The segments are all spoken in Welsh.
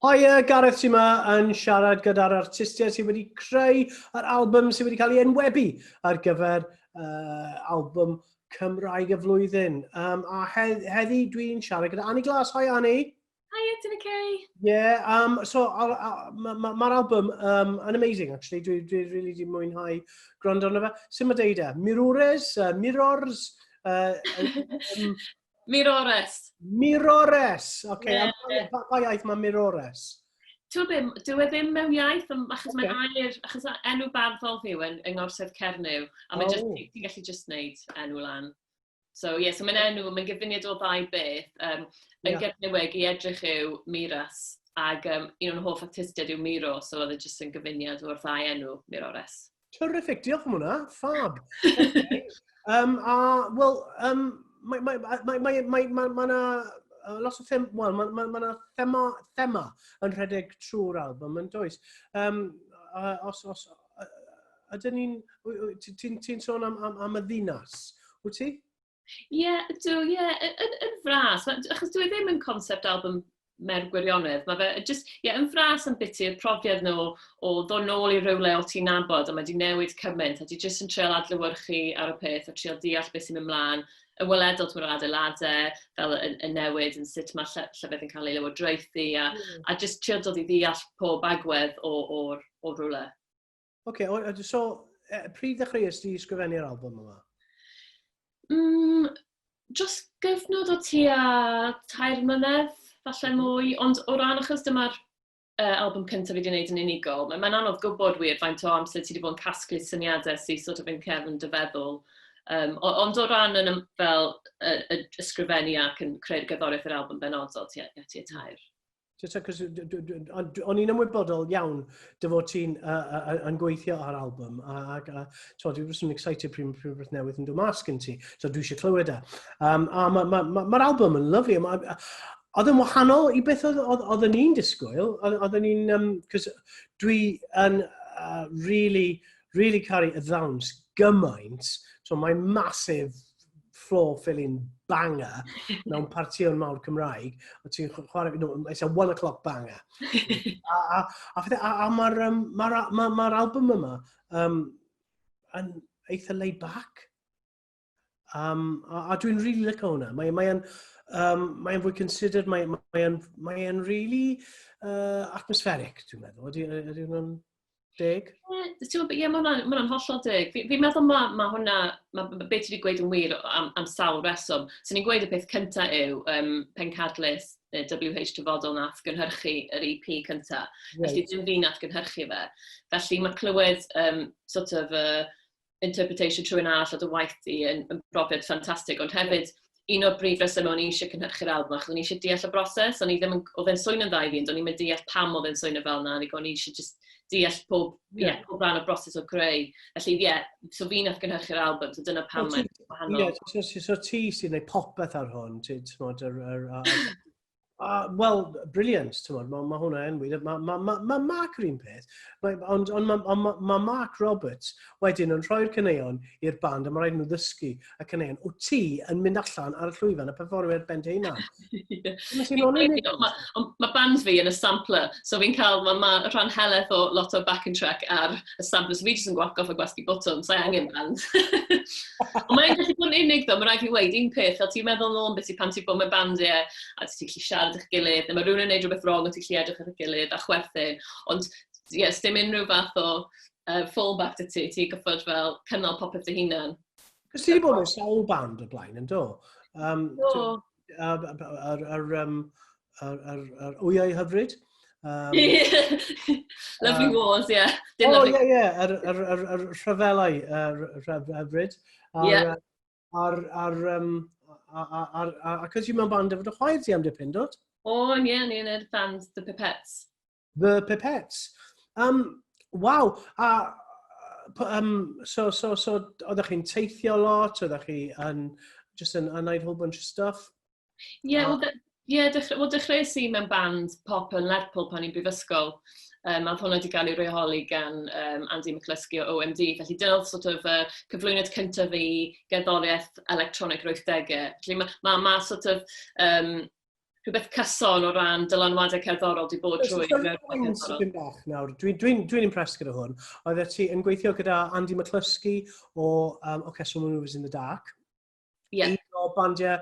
Hiya, Gareth sy'n yma yn siarad gyda'r artistiaid sydd wedi creu yr album sydd wedi cael ei enwebu ar gyfer album Cymraeg y flwyddyn. A heddi dwi'n siarad gyda Ani Glass. Hi Ani! Hiya, ti'n okay? Yeah, so mae'r ma album yn amazing actually. Dwi really di mwynhau gwrando arno fe. Sut mae deud e? Mirores? Mirrors? Mirores. Mirores! Oce, okay. Yeah. Pa, pa iaith mae Mirores? Ti'n be, dyw e ddim mewn iaith, achos okay. mae'n air, achos enw barddol fi yw yng Ngorsedd Cernyw, a mae just, ti'n gallu just wneud enw lan. So, ie, yeah, so mae'n enw, mae'n gyfuniad o ddau beth. Yn Gernyweg i edrych yw Miras, ac un o'n hoff artistiaid yw Miro, so oedd e jyst yn gyfuniad o'r ddau enw, Mirores. Terrific, diolch am hwnna, fab. Okay. A, wel, mae ma, ma, ma, ma, ma, ma na lot o them, well, mae ma, ma na thema yn rhedeg trwy'r album, yn does? Os ydyn ni'n, ti'n ti sôn am y ddinas, wyt ti? Ie, yeah, ydw, ie, yeah, yn fras, achos dwi ddim yn concept album mewn gwirionedd. Mae fe just, ie, yeah, yn fras yn biti'r profiad nhw o ddod nôl i rywle o ti'n nabod a mae di newid cymaint a ti jyst yn treial adlewyrchu ar y peth a treial deall beth sy'n mynd mlaen yn weledol trwy'r adeiladau, fel y newid yn sut mae llefydd yn cael ei lywodraethu a, a just treial dod i ddeall pob agwedd o rywle. Oce, okay, so pryd ddechreuais ti ysgrifennu'r album yma? Dros gyfnod o tua 3 mlynedd, falle mwy, ond o ran achos dyma'r album cyntaf fi wedi gwneud yn unigol, mae'n ma anodd gwybod wir faint o amser ti wedi bod yn casglu syniadau sy'n sort of yn cefn dy feddwl. Ond o ran yn fel ysgrifennu ac yn creu'r gerddoriaeth yr album benodol, tua 3. Just cos o'n i'n ymwybodol iawn dy fod ti'n yn gweithio ar album a so, dwi'n just yn excited pryd mae rhywbeth newydd yn dod mas gen ti, so dwi eisiau clywed e. A mae'r ma, ma, ma album yn lyfli. Oedd yn wahanol i beth oedd ni'n disgwyl. Oedden ni'n... Cos dwi yn really, really caru y ddawns gymaint. So mae'n massive floor-filling banger mewn partïon mawr Cymraeg. O ti'n chwarae, no, it's a 1 o'clock banger. A mae'r um, ma, ma, ma album yma yn eitha laid back. A dwi'n really licio hwnna. Mae fwy considered, mae really atmospheric, dwi'n meddwl. Ydy hwnna'n deg? Ie, mae hwnna'n ma hollol deg. Fi'n meddwl ma hwnna, ma beth ti wedi gweud yn wir am sawl reswm. So ni'n gweud y peth cyntaf yw pencadlys WH Dyfodol nath gynhyrchu yr EP cyntaf. Felly dim fi nath gynhyrchu fe. Felly mae clywed sort of interpretation trwy'n arall o dy waith di yn brofiad ffantastig, ond hefyd un o'r brif resymau o'n i eisiau cynhyrchu'r album, achos o'n i eisiau deall y broses, o'n i ddim yn, oedd e'n swnio'n dda i fi, ond o'n i'n mynd deall pam oedd e'n swnio fel yna, o'n i eisiau just deall pob rhan o'r broses o greu. Felly, ie, yeah, so fi nath gynhyrchu'r album, so dyna pam mae'n wahanol. Ie, so ti sy'n gwneud popeth ar hwn, ti'n gwybod, wel, brilliant, ti'n gwybod, ma hwnna yn wir. Mae ma, ma, ma Mark yr un peth, ond ma, ma, ma Mark Roberts wedyn yn rhoi'r caneuon i'r band a mae rhaid nhw ddysgu y caneuon. Wyt ti yn mynd allan ar y llwyfan a perfformio ar ben dy hunan? Mae band fi yn y sampler, so fi'n cael, mae ma rhan helaeth o lot o backing track ar y sampler, so fi jyst yn gwagoff a gwasgu botwm, so angen band. Ond mae'n gallu bod yn unig ddo, mae rhaid fi weud un peth, fel ti'n meddwl nôl beth i pan ti'n bod mewn bandiau, a ti'n gallu siarad eich gilydd, neu mae rhywun yn neud rhywbeth wrong, a ti'n gallu edrych ar eich gilydd a chwerthin. Ond yes, dim unrhyw fath o fallback dy ti, ti'n goffod fel cynnal popeth dy hunan. Cos ti wedi bod mewn sawl band o blaen, yn do? Do. Yr wyau hyfryd. Lovely Wars, yeah. Dim oh, ie. Yr rhyfelau hyfryd. Yeah. Ar, a cos i mewn band efo dy chwaer ti am dipyn, dod? O, ie, ni yn y band The Pipettes. The Pipettes. Waw, a so, oeddech chi'n teithio lot, oeddech chi yn, just yn neud whole bunch of stuff? Ie, yeah, well, yeah, well, dechreuais i mewn band pop yn Lerpwl pan i'n brifysgol. A hwnna wedi cael ei reoli gan Andy McCluskey o OMD. Felly dyna oedd sort of cyflwyniad cyntaf i gerddoriaeth electronic yr 80au. Felly mae ma sort of rhywbeth cyson o ran dylanwadau cerddorol di bod trwy. Dwi'n bach nawr, dwi'n dwi, dwi impressed gyda hwn. Oedd ti yn gweithio gyda Andy McCluskey o Orchestral Manoeuvres in the Dark. Yeah. Un o bandiau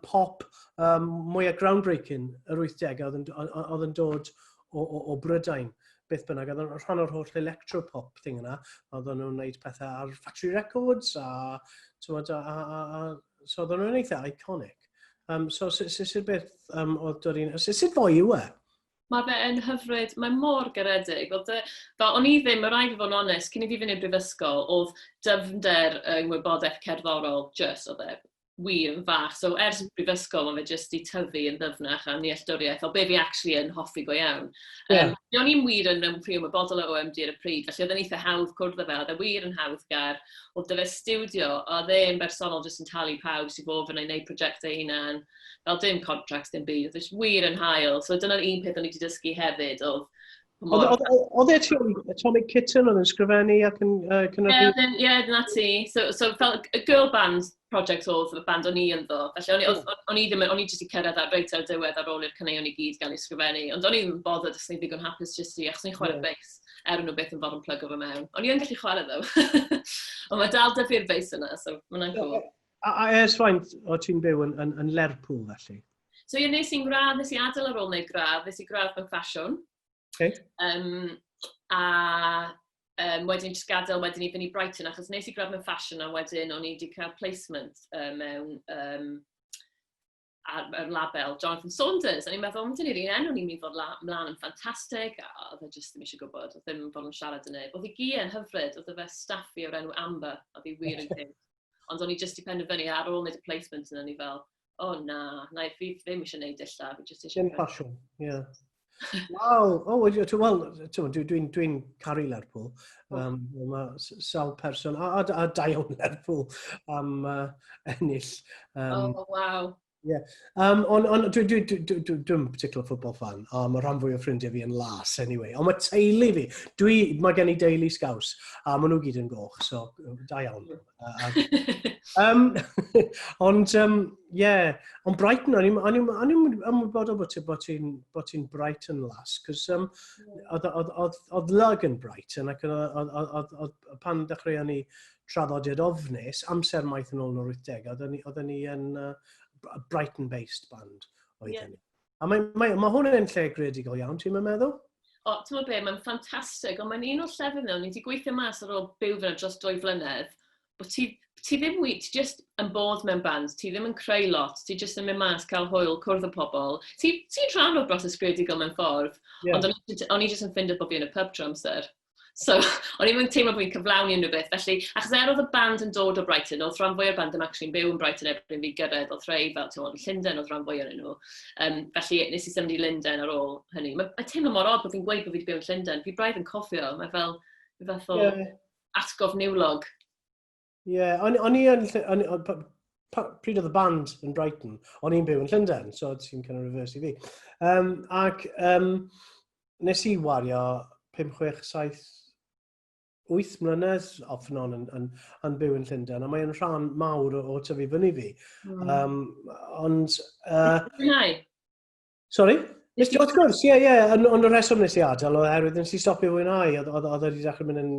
pop mwyaf groundbreaking yr 80au oedd yn, oedd yn dod o Brydain beth bynnag, oedd yn rhan o'r holl electropop thing yna, oedd nhw'n gwneud pethau ar Factory Records, a, a, a, a, a so oedd nhw'n eitha iconic. So, sut beth oedd dod i'n... Sut foi yw e? Mae fe yn hyfryd, mae mor garedig. Fel, dy, fel o'n i ddim, mae rhaid i fod yn onest, cyn i fi fynd i'r brifysgol, oedd dyfnder yng ngwybodaeth cerddorol just, oedd e wir yn fach. So ers brifysgol, mae fe jyst i tyfu yn ddyfnach a nealltwriaeth o be fi actually yn hoffi go iawn. Yeah. O'n i'n wir yn rhy ymwybodol o OMD ar y pryd, felly oedd yn eitha hawdd cwrdd â fe, oedd e wir yn hawddgar, oedd 'da fe stiwdio, oedd e'n bersonol jyst yn talu pawb sy'n fod fyna i wneud prosiectau hunan, fel dim contracts, dim byd, oedd e wir yn hael. So dyna'r un peth o'n i wedi dysgu hefyd, oedd Oedd e tu Atomic Kitten oedd yn sgrifennu ac yn cynhyrchu? Ie, yeah, dyna ti. So fel y girl band project oedd y band o'n i ynddo. Felly o'n i, mm. o'n i ddim, o'n i jyst i cyrraedd ar reit ar y diwedd ar ôl i'r caneuon i gyd gael ei sgrifennu. Ond o'n i ddim yn bothered os o'n i ddigon hapus jyst i, achos o'n i'n chwarae bass, er nhw beth yn fod yn plygo fo mewn. O'n i yn gallu chwarae ddo. Ond mae dal 'da fi'r bass yna, so mae hwnna'n cool. A ers faint o ti'n byw yn Lerpwl felly? So ie, nes i'n gradd, nes i adael ar ôl wneud gradd, nes i gradd mewn ffasiwn. Okay. A wedyn jyst gadael wedyn i fynd i Brighton, achos nes i gradd mewn ffasiwn a wedyn o'n i wedi cael placement mewn ar label Jonathan Saunders. A ni'n meddwl, ond dyn ni'r un enw, ni'n mynd i fod mlaen yn ffantastig. A oedd e jyst ddim eisiau gwybod, oedd ddim yn bod yn siarad yn neb. Oedd ei gi yn hyfryd, oedd e fe staffi o'r enw Amber, oedd hi wir yn cute. Ond o'n i jyst i penderfynu ar ôl wneud y placement yna, ni fel, "O oh, na, na, fi ddim eisiau gwneud dillad, fi jyst eisiau." Dim ffasiwn, ie. Yeah. Waw, oh, well, dwi, dwi caru Lerpwl. Mae sawl person, a da iawn Lerpwl am ennill. Oh, wow. Yeah. On dwi'n particular football fan, a mae rhan fwy o ffrindiau fi yn las anyway. Ond mae teulu fi, mae gen i deulu Scouse, a maen nhw gyd yn goch, so da iawn. Ond, yeah, ond Brighton, o'n i'n ymwybodol bod ti'n Brighton las, cos oedd Lug yn Brighton, ac oedd pan dechreuon ni traddodiad ofnus, amser maith yn ôl yn yr 80, oedden ni yn Brighton-based band oedd ni. A mae hwn yn lle greadigol iawn, ti'n meddwl? O, ti'n meddwl be, mae'n ffantastig, ond mae'n un o'r llefydd nhw, ni wedi gweithio mas ar ôl byw fyna dros 2 flynedd, bod ti ddim wir, ti just yn bod mewn band, ti ddim yn creu lot, ti just yn mynd mas, cael hwyl, cwrdd â pobl. Ti rhan o'r broses greadigol mewn ffordd, ond o'n i just yn ffindio bod fi yn y pub trwy amser. So, o'n i'n teimlo bod fi'n cyflawni unrhyw beth. Felly, achos er oedd y band yn dod o Brighton, oedd rhan fwy o'r band yn actually'n byw yn Brighton erbyn fi gyrraedd, oedd rhai fel, ti'n gwybod, Llundain oedd rhan fwy o'n nhw. Felly, nes i symud i Lundain ar ôl hynny. Mae teimlo mor odd bod fi'n gweud bod fi wedi byw yn Llundain. Fi braidd yn cofio, mae fel rhyw fath o atgof niwlog. Ie, yeah, o'n i yn... Pryd oedd y band yn Brighton, o'n i'n byw yn Llundain, so ti'n kind of reverse i fi. Ac nes i wario 5, 6, 7, 8 mlynedd off and on yn byw yn Llundain, a mae'n rhan mawr o tyfu fyny fi. Ond Mwynhau? Sorry? Nes ti, wrth gwrs, ie. Ond y rheswm nes i adael oherwydd nes i stopio fwynhau, oedd wedi dechrau mynd yn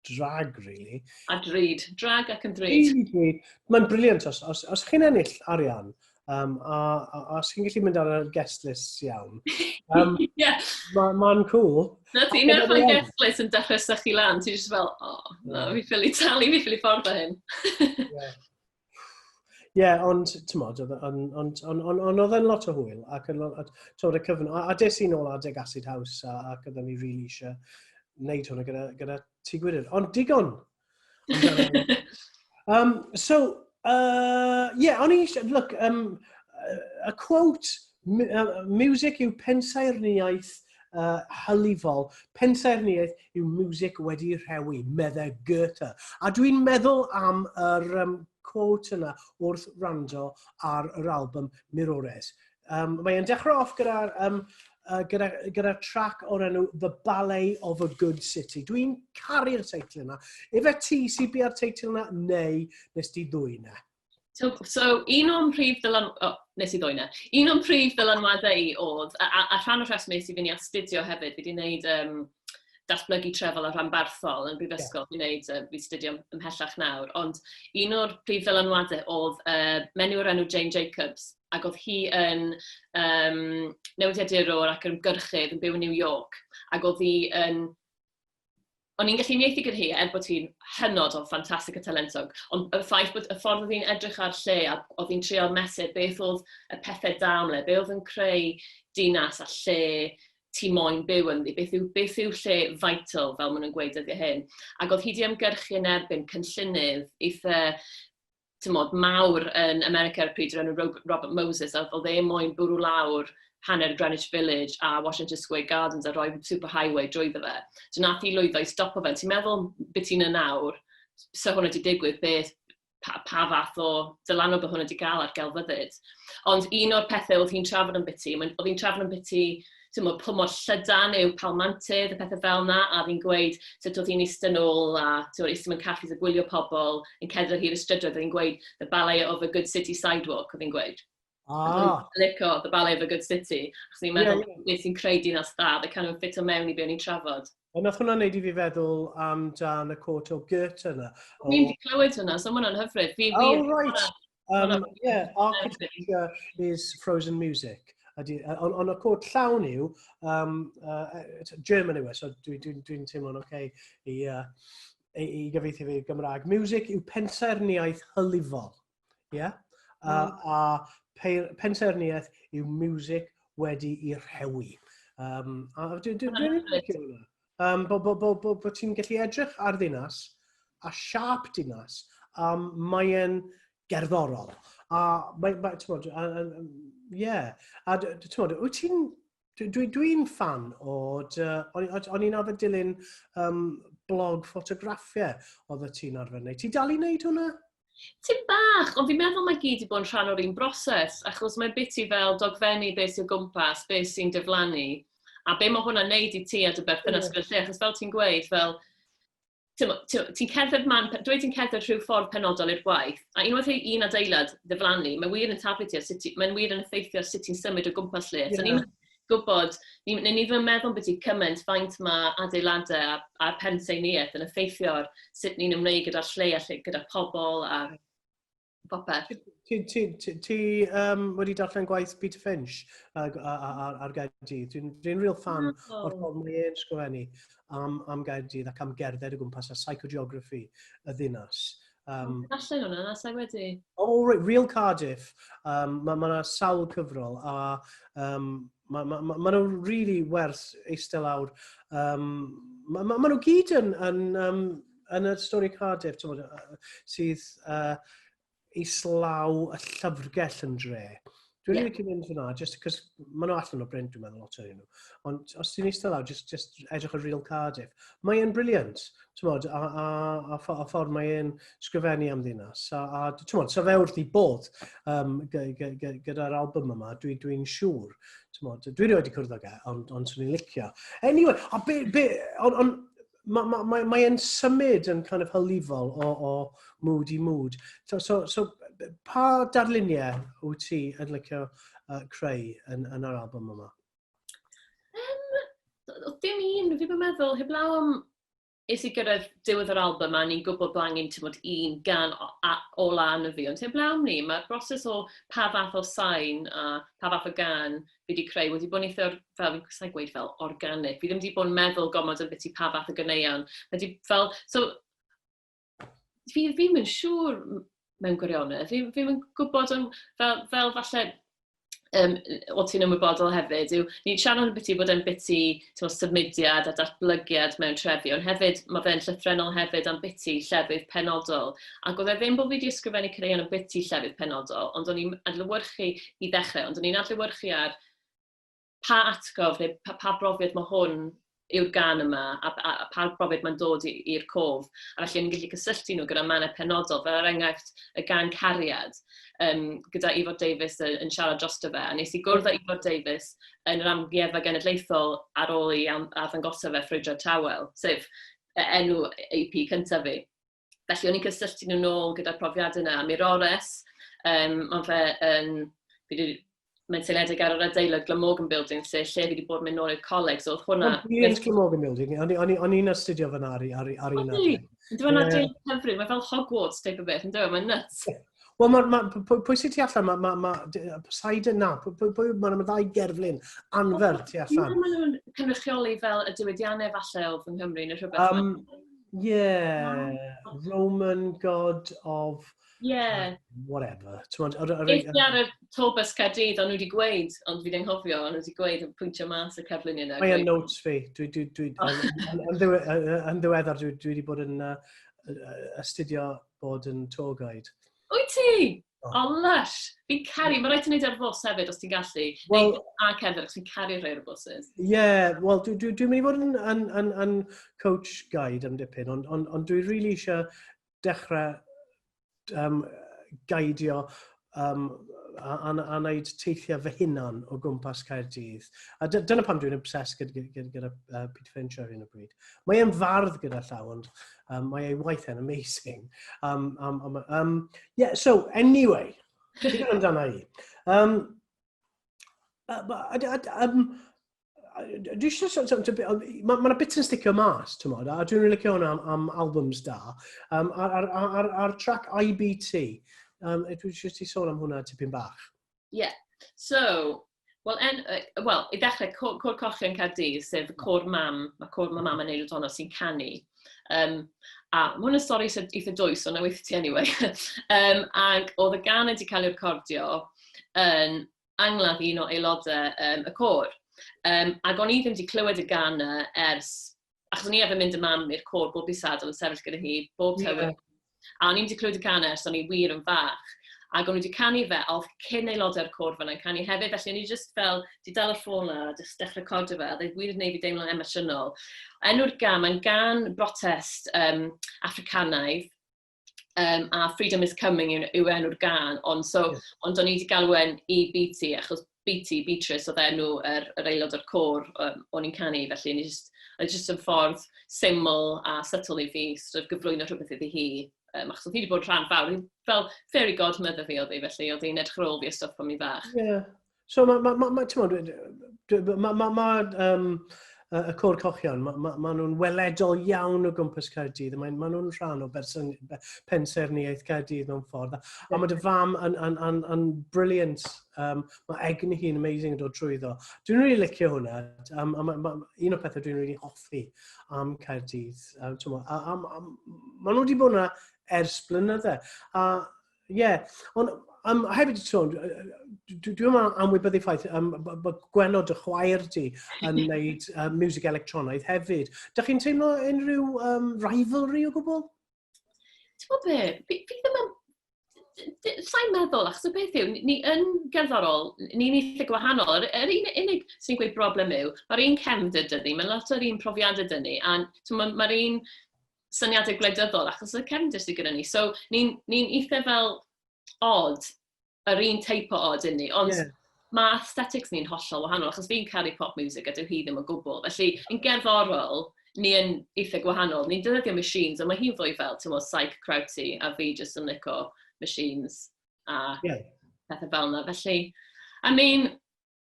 drag, really. A drud. Drag ac yn drud. Drud. Mae'n brilliant os chi'n ennill arian, a os chi'n gallu mynd ar y guest list iawn, mae'n cool. Na ti, unwaith mae guest list yn dechrau sychu lan, ti'n just fel, "Oh, no, fi ffili talu, fi ffili ffordd o hyn." Ie. Ie, ond, ti'n ond, on, oedd e'n lot o hwyl, ac yn lot, t'mod, y cyfnod, a des i nôl adeg Acid House, ac oedden ni really eisiau wneud hwnna gyda Tŷ Gwydr. Ond digon! So, yeah, o'n i eisiau, look, a quote, "Music yw pensaernïaeth hylifol. Pensaernïaeth yw music wedi rhewi," meddai Goethe. A dwi'n meddwl am yr quote yna wrth wrando ar yr album Mirores. Mae'n dechrau off gyda track o'r enw The Ballet of a Good City. Dwi'n caru'r teitl yna. Ife ti sy'n bia'r teitl yna, neu nes ti ddwyn e? So un o'n prif ddylan... Oh, nes i ddwy na. Un o'n prif ddylanwadau i oedd, a rhan o'r rheswm nes i fynd i astudio hefyd, fi wedi gwneud datblygu trefol a rhanbarthol yn brifysgol, yeah. Fi'n gwneud, fi studio ymhellach nawr, ond un o'r prif ddylanwadau oedd menyw o'r enw Jane Jacobs, ac oedd hi yn newyddiadurwr ac yn gyrchydd yn byw yn New York, ac oedd hi yn o'n i'n gallu uniaethu gyda hi, er bod hi'n hynod o ffantastig a talentog, ond y ffaith bod y ffordd oedd hi'n edrych ar lle a oedd hi'n trio mesur beth oedd y pethau da am le, beth oedd yn creu dinas a lle ti moyn byw ynddi, beth yw lle vital, fel maen nhw'n gweud dyddiau hyn. Ac oedd hi di ymgyrchu yn erbyn cynllunydd eitha, tymod, mawr yn America ar y pryd, o'r enw Robert Moses, a oedd e moyn bwrw lawr hanner Greenwich Village a Washington Square Gardens a rhoi superhighway drwyddo fe. So nath hi lwyddo i stopo fe. Ti'n meddwl beth ti'n y nawr, so hwnna wedi digwydd, pa fath o dylanwad bod hwnna wedi gael ar gelfyddyd. Ond un o'r pethau oedd hi'n trafod yn biti, oedd hi'n trafod yn biti, ti'n meddwl, pa mor llydan yw palmantydd, y pethau fel yna, a fi'n gweud sut oedd hi'n eistedd nôl a ti'n eistedd mewn caffis a gwylio pobl yn cerdded hyd y strydoedd, oedd hi'n gweud "the ballet of a good city sidewalk", oedd hi'n gweud. Ah. Lico, "the ballet of a good city". Achos ni'n meddwl beth sy'n creu dinas dda, they kind of ffit o mewn i be o'n i'n trafod. Ond nath hwnna wneud i fi feddwl am dan y quote o Goethe yna. Ni'n wedi clywed hwnna, so ma hwnna'n hyfryd. Fi, oh, right. Yeah, "Architecture is frozen music." Ond y quote llawn yw, German yw e, so dwi'n dwi, dwi teimlo'n oce okay i gyfieithu fi Gymraeg. Music yw pensaerniaeth hylifol. Yeah? A pensaerniaeth yw music wedi i rhewi. A dwi'n dwi, dwi licio hwnna. Bo ti'n gallu edrych ar ddinas, a siâp dinas, mae'n gerddorol. A mae, t'mod, yeah. A t'mod, wyt ti'n... Dwi'n dwi fan o... O'n i'n arfer dilyn blog ffotograffiau oedd y ti'n arfer wneud. Ti'n dal i wneud hwnna? Ti'n bach, ond fi'n meddwl mae gyd i bod yn rhan o'r un broses, achos mae biti fel dogfennu beth sy'n gwmpas, beth sy'n diflannu, a be mae hwnna'n neud i ti a dy berthynas gyda lle, achos fel ti'n gweud, fel, ti'n cerdded man, dweud ti'n cerdded rhyw ffordd penodol i'r gwaith, a unwaith i un adeilad ddiflannu, mae wir yn taflu ti, mae'n wir yn effeithio ar sut ti'n symud o gwmpas lle. So ni'n gwybod, ni ddim yn meddwl beth i cymaint faint mae adeiladau a pensaernïaeth yn effeithio ar sut ni'n ymwneud gyda'r lle a lle, gyda pobl a popeth. Ti wedi darllen gwaith Peter Finch ar Gaerdydd? Dwi'n real fan o'r ffordd mae e'n sgrifennu am Gaerdydd ac am gerdded o gwmpas a psychogeography y ddinas. Darllen hwnna, na sa'i wedi. Oh, right, Real Cardiff. Mae ma yna sawl cyfrol a mae ma, ma, ma nhw'n really werth eistedd lawr. Mae ma, ma nhw gyd yn y stori Cardiff, t'mod, sydd islaw y llyfrgell yn dre. Dwi'n really licio mynd fyna, just because maen nhw allan o brint, dwi'n meddwl, lot ohonyn nhw. Ond os ti'n eistedd lawr, just edrych ar Real Cardiff. Mae e'n brilliant, t'mod, a ffordd mae e'n sgrifennu am ddinas. A t'mod, so fe wrth i bodd gyda'r album yma, dwi'n dwi siŵr. T'mod, dwi rioed wedi cwrdd ag e, ond swn i'n licio. Anyway, a be, ond mae ma, ma, mae e'n symud yn kind of hylifol o mood i mood. So, pa darluniau wyt ti yn licio creu yn yr album yma? Dim un, fi'n meddwl, heblaw am es i gyrraedd diwedd yr album a ni'n gwybod bod angen, ti'n un gan ola arno fi, ond heblaw am ni, mae'r broses o pa fath o sain a pa fath o gan fi wedi creu wedi bod yn eitha, fel fi'n sa'n gweud fel organic. Fi ddim wedi bod yn meddwl gormod am beth i pa fath o ganeuon. Mae di fel, so, fi ddim yn siŵr mewn gwirionedd. Fi yn gwybod ond fel falle o ti'n ymwybodol hefyd, yw ni'n siarad am biti bod e'n biti, t'mo', symudiad a datblygiad mewn trefi, ond hefyd mae fe'n llythrennol hefyd am biti llefydd penodol. Ac oedd e ddim bod fi wedi ysgrifennu caneuon am biti llefydd penodol, ond o'n i'n adlewyrchu i ddechrau, ond o'n i'n adlewyrchu ar pa atgof neu pa brofiad mae hwn yw'r gan yma a pa brofiad mae'n dod i'r cof. A felly o'n i'n gallu cysylltu nhw gyda mannau penodol, fel er enghraifft y gan Cariad, gyda Ifor Davies yn siarad drosto fe. A nes i gwrdd â Ifor Davies yn yr Amgueddfa Genedlaethol ar ôl i arddangosfa fe Ffrwydrad Tawel, sef enw EP cyntaf fi. Felly o'n i'n cysylltu nhw nôl gyda'r profiadau yna. A Mirores, Mae fe yn... Fi 'di, mae'n seiliedig ar yr adeilad Glamorgan Building, lle fi wedi bod yn mynd nôl i'r coleg, so oedd hwnna. Brilliant Glamorgan Building, o'n i'n astudio fyna ar un adeg. Dwi'n meddwl adeilad hyfryd, mae fel Hogwarts type o beth, yn dweud, mae'n nuts. Wel, ma, pwy sy'n tu allan? Ma Poseidon, na, pwy, ma ddau gerflun anferth tu allan. Maen nhw'n cynrychioli fel y diwydiannau falle oedd yng Nghymru neu rhywbeth. Yeah, Roman god of whatever. T'mod, Es i ar y tour bus Caerdydd, ond nhw wedi gweud, ond fi wedi anghofio, ond nhw wedi gweud yn pwyntio mas y cerflun yna. Mae yn notes fi. Dwi, yn ddiweddar, dwi wedi bod yn astudio bod yn tour guide. Wyt ti? O, oh, lush! Fi'n caru, mae rhaid i wneud ar fws hefyd os ti'n gallu. Well, neu, a cerdded, achos fi'n caru rhai o'r buses. Ie, yeah, wel, dwi mynd i fod yn coach guide am dipyn, ond dwi really eisiau dechrau guidio a wneud teithiau fy hunan o gwmpas Caerdydd. A dyna pam dwi'n obsessed gyda Peter Finch ar hyn o bryd. Mae e'n fardd gyda llaw, ond mae ei waith e'n amazing. Yeah, so, anyway, digon amdana i. Dwi eisiau... Mae yna bits yn sticio mas, ti'n modd, a dwi'n rili licio hwnna am albums da. Ar track IBT, dwi eisiau ti sôn am hwnna tipyn bach. Yeah. So, well, well, i ddechrau, Côr Cochion Caerdydd, sef côr mam, mae côr mae mam yn neud ohono sy'n canu. A mae hwn yn stori sy'n eitha dwys, ond na weithio ti anyway. Ac oedd y gan wedi cael ei recordio yn angladd un o aelodau y côr. Ac o'n i ddim wedi clywed y gan ers... Achos o'n i arfer mynd y mam i'r côr bob dydd Sadwrn yn sefyll gyda hi, bob tywydd. A o'n i wedi clywed y gan ers o'n i wir yn fach. Ac o'n i wedi canu fe, a oedd cyn aelodau'r côr fan'na yn canu hefyd, felly o'n i just fel, di dal y ffôn a just dechrau recordio fe, a oedd e wir yn gwneud fi deimlo'n emosiynol. Enw'r gan, mae'n gan brotest Africanaidd, a Freedom is Coming yw enw'r gan, ond, so, ond o'n i wedi galw e'n EBT, achos BT, Beatrice, oedd enw yr aelod o'r côr o'n i'n canu, felly o'n i just, oedd just yn ffordd syml a subtle i fi sort of gyflwyno rhywbeth iddi hi. Achos oedd hi wedi bod rhan fawr, fel fairy godmother fi oedd hi, felly oedd hi'n edrych ar ôl fi a stwff pan mi fach. Yeah. So ma, ti'n ma, y Côr Cochion, ma nhw'n weledol iawn o gwmpas Caerdydd. Ma nhw'n rhan o pensaernïaeth Caerdydd mewn ffordd. A mae dy fam yn brilliant. Mae egni hi'n amazing yn dod trwyddo. Dwi'n really licio hwnna. A un o'r pethau dwi'n really hoffi am Caerdydd. T'mo, a ma nhw wedi bod yna ers blynydde. A ie, yeah, ond hefyd sôn, dwi'n meddwl anwybyddu ffaith bod Gwenno dy chwaer di yn gwneud music electronaidd hefyd. Dych chi'n teimlo unrhyw rivalry o gwbl? Ti'n gwybod be? Fi ddim yn... Sa'n meddwl, achos y beth yw, ni yn gerddorol, ni'n eitha gwahanol. Yr un unig sy'n gweud broblem yw, mae'r un cefndir dyn ni, mae lot o'r un profiadau dyn ni, a mae'r un syniadau gwleidyddol achos y cefndir sydd gyda ni. So, ni eitha fel odd, yr un teip o odd yn ni, ond mae aesthetics ni'n hollol wahanol, achos fi'n caru pop music a dyw hi ddim o gwbl. Felly, yn gerddorol, ni yn eitha gwahanol. Ni'n defnyddio machines, ond mae hi'n fwy fel, ti'n meddwl, psych crowty, a fi jyst yn lico machines a pethau fel yna. Felly, I mean,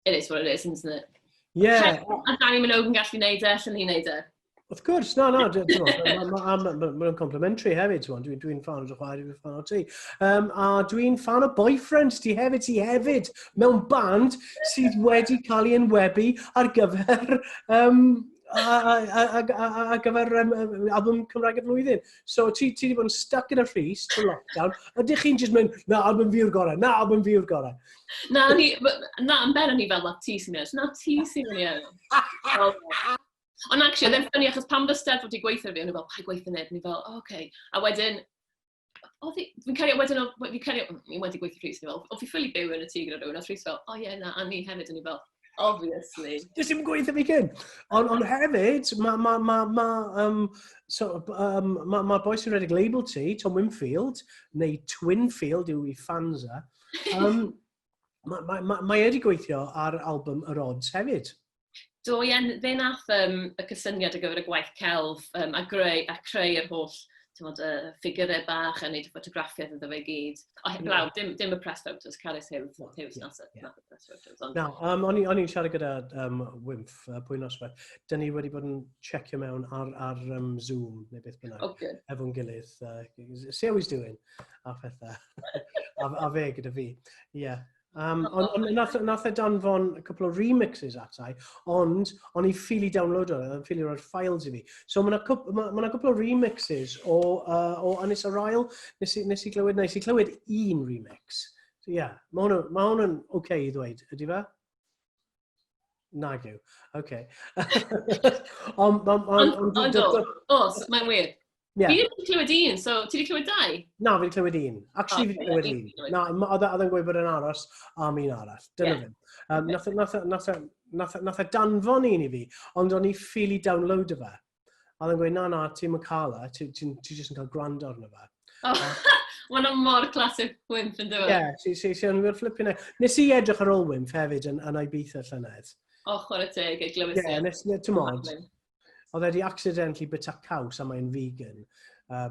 it is what it is, isn't it? Yeah. A Dannii Minogue yn gallu neud e, allan hi neud e. Wrth gwrs, na, nhw'n complimentary hefyd, ti'n dwi'n fan o dy chwaer, dwi'n fan o ti. A dwi'n fan o boyfriend ti hefyd, ti hefyd mewn band sydd wedi cael ei enwebu ar gyfer album Cymraeg y flwyddyn. So ti wedi bod yn stuck yn y Rhys trwy lockdown. Ydych chi'n just mynd, "Na, album fi yw'r gorau, na, album fi yw'r gorau"? Na, ni, na, yn benna ni fel, "Na, ti sy'n mynd, na, ti sy'n mynd." Ond actually, oedd e'n funny achos pan oedd y Steddfod wedi gweithio fi, o'n i fel, "Paid gweithio neb," o'n i fel, "Oh, okay." A wedyn, fi'n cario, wedyn, fi'n cario, ni wedi gweithio Rhys, o'n i fel, "O, fi ffili byw yn y tŷ gyda rhywun," a Rhys fel, "Oh yeah, na, a ni hefyd," o'n i fel, "Obviously." Dys i'n gweithio fi cyn. Ond hefyd, so, ma boi sy'n rhedeg label ti, Tom Winfield, neu Twinfield yw i fans e, mae wedi gweithio ar album Yr Ods hefyd. Do, ie, fe nath y cysyniad ar gyfer y gwaith celf a creu yr holl Mod, ffigurau bach a wneud y ffotograffiaeth iddo fe gyd. O, heblaw, dim y press photos, Carys Hughes, Hughes nath y press photos. Ond Na, o'n i'n siarad gyda Wymff pwy noswaith. Dyn ni wedi bod yn checio mewn ar Zoom neu beth bynnag Oh, good. Efo'n gilydd. See how he's doing a pethau. A fe gyda fi. Yeah. Ond nath e danfon a couple o remixes atai, ond o'n i ffili download o, o'n ffili roi'r files i fi. So mae yna ma cwpl o remixes o Ynys yr Ail. Nes i glywed un remix. So, yeah, ma hwnna'n okay i ddweud, ydy fe? Nag yw. Okay. Ond os, mae'n wir. Fi ddim wedi clywed un, so ti wedi clywed dau? Na, fi wedi clywed un. Actually, fi wedi clywed un. Na, oedd e'n gweud bod e'n aros am un arall. Dyna fe. Nath e danfon un i fi, ond o'n i ffili download o fe. A oedd e'n gweud, Na, ti'n mynd cael e, ti jyst yn cael gwrando arno fe." Oh, Mae hwnna mor classic Wymff yn dweud. Ie, yeah, si, o'n i'n flipping e. Nes i edrych ar ôl Wymff hefyd yn Ibiza llynedd. O, chwarae teg, ei glywys Ie, yeah, nes, ti'n mod, oedd e wedi accidentally bita caws a mae'n vegan. A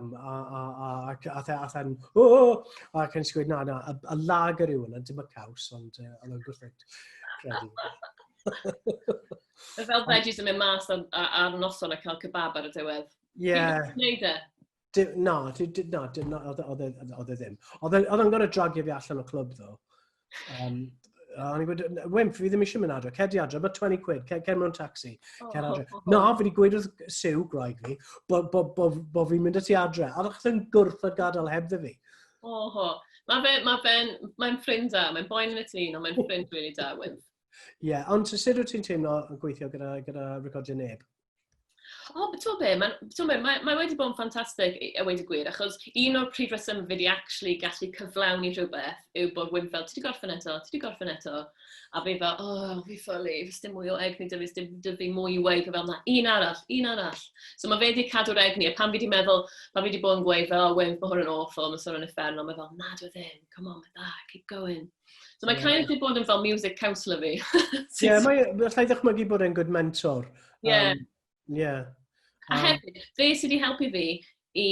e'n, oh! Ac yn gweud, na, y lager yw hwnna, dim y caws, ond oedd o'n gwrthod credu. Fel veggies yn mynd mas ar noson a cael kebab ar y diwedd. Ie. Yeah. Gwneud e? Na, na, oedd e ddim. Oedd e'n gorau dragio fi allan o clwb, ddo. A o'n i'n gweud, "Wymff, fi ddim eisiau mynd adre, cer di adre, mae 20 quid, cer mewn taxi, cer adre." Oh. Na, fi wedi gweud wrth Sue, gwraig fi, bo fi'n mynd â ti adre. A oedd e'n gwrthod gadael hebddo fi. Oho. Mae'n ffrind da, mae'n boen yn y tîn, ond mae'n ffrind really da, Wymff. Ie, yeah, ond sut wyt ti'n teimlo yn gweithio gyda Recordio Neb? O, oh, ti'n be, ti'n be, mae wedi bod yn ffantastig i weud y gwir, achos un o'r prif reswm fi wedi actually gallu cyflawni rhywbeth yw bod Wyn fel, "Ti wedi gorffen eto, ti wedi gorffen eto?" A fi fel, "Oh, fi ffylu, fes dim mwy o egni dy fi, dim dy fi mwy i weud," fel, "Na, un arall, un arall." So mae fe wedi cadw'r egni, a pan fi wedi meddwl, pan fi wedi bod yn gweud fel, "Oh, Wyn, mae hwn yn awful, mae sôn yn uffernol," mae fel, "Na, dwi ddim, come on, mae dda, keep going." So mae kind of wedi bod yn fel music counsellor fi. Ie, yeah, mae, allai ddychmygu bod e'n good mentor. Yeah. Yeah. A hefyd, fe sydd wedi helpu fi i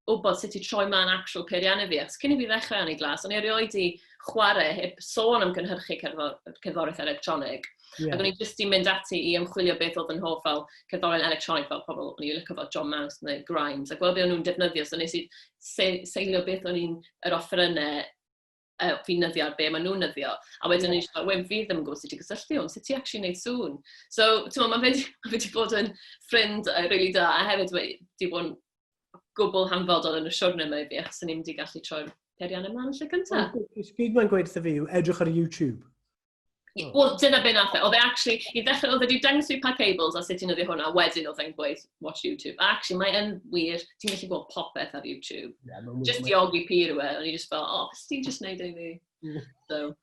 wybod sut i troi man actual peiriannau fi. Achos cyn i fi ddechrau Ani Glass, o'n i erioed i chwarae heb sôn am gynhyrchu cerddoriaeth electronig. Ac o'n i jyst i mynd ati i ymchwilio beth oedd yn hoff fel cerddoriaeth electronig, fel pobl o'n i'n licio fel John Mouse neu Grimes, a gweld beth o'n nhw'n defnyddio. So nes i seilio beth o'n i'n yr offerynnau fi'n nyddio ar be maen nhw'n nyddio. A wedyn o'n i'n siarad, "Wen, fi ddim yn gwybod sut i gysylltu hwn, sut ti actually wneud sŵn?" So, ti'n mae fe wedi bod yn ffrind really da, a hefyd wedi bod yn gwbl hanfodol yn y siwrne yma i fi, achos o'n i'n mynd i gallu troi'r peiriannau ymlaen yn lle cyntaf. Gyd mae'n gweud wrtho fi yw edrych ar YouTube. Oh. Wel, dyna be nath e. Oedd e actually, i ddechrau, oedd e wedi dangos fi pa cables a sut i'n nyddio hwnna, wedyn oedd e'n gweud, "Watch YouTube." A actually, mae yn wir, ti'n gallu gweld popeth ar YouTube. Yeah, just diogi pur yw e, o'n i just fel, "Oh, bys ti'n just neud e i fi?" So.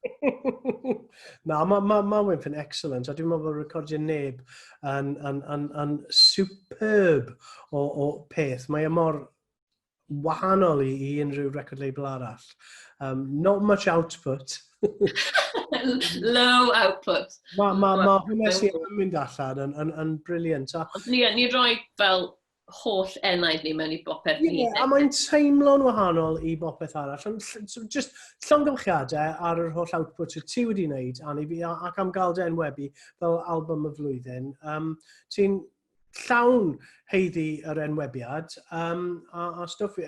Na, ma Wymff yn excellent, a dwi'n meddwl bod Recordio Neb yn superb o peth. Mae e mor wahanol i unrhyw record label arall. Not much output. Low output. Ma hwnna sy'n mynd allan yn brilliant. A Ni roi fel holl enaid ni mewn i bopeth ni. Yeah, a mae'n teimlo'n wahanol i bopeth arall. Ond so just llongyfarchiadau ar yr holl output wyt ti wedi wneud, Annie, ac am gael dy enwebu fel album y flwyddyn. Ti'n llawn haeddu yr enwebiad a stwff.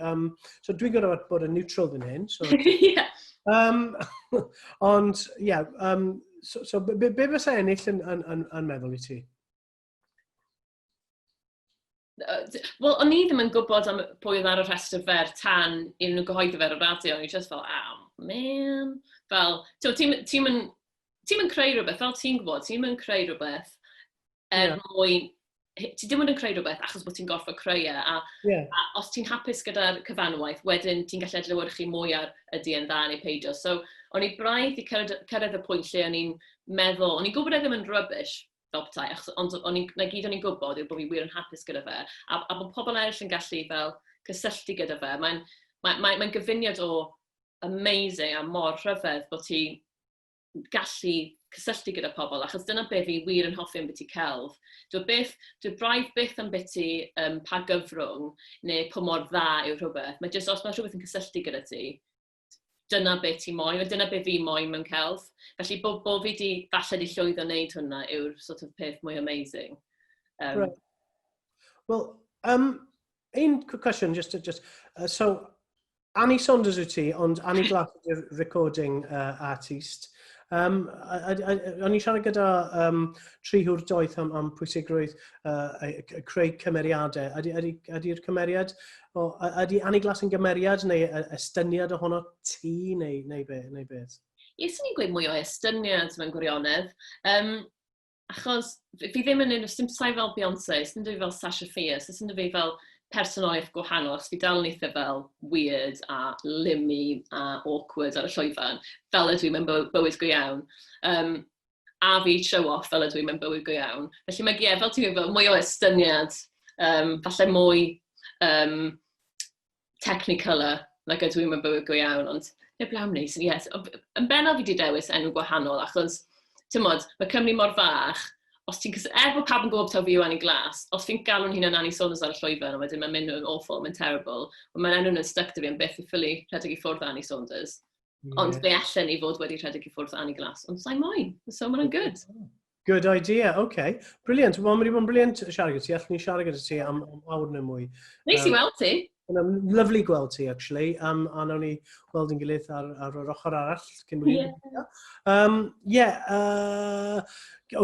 So dwi'n gorfod bod yn neutral fan hyn. So, ond, ie, yeah, so be fysa ennill yn meddwl i ti? Wel, o'n i ddim yn gwybod am pwy oedd ar y rhestr fer tan iddyn nhw gyhoeddi fe ar y radio. O'n i just fel, "Oh, man." Fel, ti'n mynd creu rhywbeth, fel ti'n gwybod, ti'n mynd creu rhywbeth er mwyn. Ti ddim ond yn creu rhywbeth achos bod ti'n gorfod creu e. A os ti'n hapus gyda'r cyfanwaith, wedyn ti'n gallu adlewyrchu mwy ar ydy yn dda neu peidio. So, o'n i braidd i cyrraedd y pwynt lle o'n i'n meddwl, o'n i'n gwybod e ddim yn rubbish, fel petai, achos, ond na gyd o'n i'n gwybod yw bod fi wir yn hapus gyda fe, a bod pobl eraill yn gallu fel cysylltu gyda fe. Mae'n gyfuniad o amazing a mor rhyfedd bod ti gallu cysylltu gyda pobl, achos dyna be fi wir yn hoffi ambiti celf. Dwi byth, dwi braidd byth ambiti pa gyfrwng neu pa mor dda yw rhywbeth. Mae jyst os mae rhywbeth yn cysylltu gyda ti, dyna be ti moyn, a dyna be fi moyn mewn celf. Felly bo, bo fi di, falle di llwyddo wneud hwnna yw'r sort of peth mwy amazing. Right. Well, un quick question, just, so, Annie Saunders wyt ti, ond Annie Glass ydy'r recording artist. O'n i'n siarad gyda tri hwr doeth am pwysigrwydd creu cymeriadau. Ydy'r ydy, ydy cymeriad, o, ydy Annie Glass yn gymeriad neu estyniad ohono ti neu, neu beth? Ie, swn i'n gweud mwy o estyniad mewn gwirionedd. Achos fi ddim yn unrhyw, dim sai fel Beyoncé, dim fi fel Sasha Fierce, dim fi fel personoliaeth gwahanol, achos fi dal yn eitha fel weird a limmy a awkward ar y llwyfan, fel ydw i mewn bywyd go iawn. A fi show off fel ydw i mewn bywyd go iawn. Felly mae, ie, fel ti'n gweud, fel mwy o estyniad, falle mwy technicolor nag ydw i mewn bywyd go iawn, ond heblaw am 'ny, so yes. Yn bennaf fi wedi dewis enw gwahanol, achos, ti'n mod, mae Cymru mor fach, os ti'n, er bod pawb yn gwybod taw fi yw Annie Glass, os fi'n galw'n hunan Annie Saunders ar y llwyfan, a wedyn mae'n mynd yn awful, mae'n terrible, ond mae'n enw nhw'n stuck 'da fi am byth i ffili rhedeg i ffwrdd Annie Saunders. Ond fe allen i fod wedi rhedeg i ffwrdd Annie Glass, ond sa'i moyn, so mae'n good. Good idea, okay. Brilliant. Wel, mae wedi bod yn brilliant siarad gyda ti. Allwn ni siarad gyda ti am awr neu mwy. Neis i weld ti. Mae'n lovely gweld ti, actually. A nawn ni weld yn gilydd ar yr ochr arall cyn bod ni'n. Yeah, oh,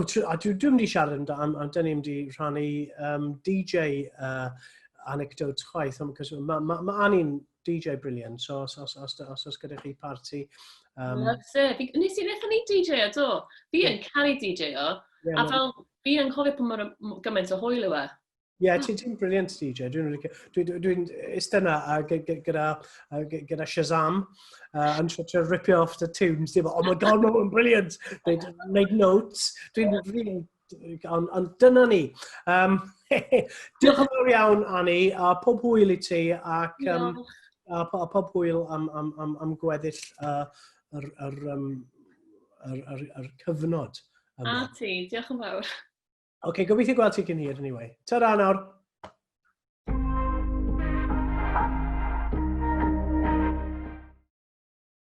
a dwi'n mynd i siarad am dyn ni'n mynd i rhannu DJ anecdotes chwaith, ond cos ma Annie'n DJ brilliant, so os gyda chi party. Loves it. Nes i wnaethon ni DJ o, do? Fi yn caru DJ o. Yeah, a fel, fi yn cofio pa mor gymaint o hwyl yw e. Ie, yeah, ti'n brilliant DJ. Dwi'n dwi, dwi eistedd yna gyda Shazam yn trio ripio off the tunes. Dwi'n, "Oh my God, mae hwn brilliant." Dwi'n notes. Dwi'n really. Ond dyna ni. Diolch yn fawr iawn, Annie, a pob hwyl i ti, ac a pob hwyl am gweddill yr cyfnod yma. A ti, diolch yn fawr. Oce, okay, gobeithio gweld ti cyn hir, anyway. Ta-ra nawr.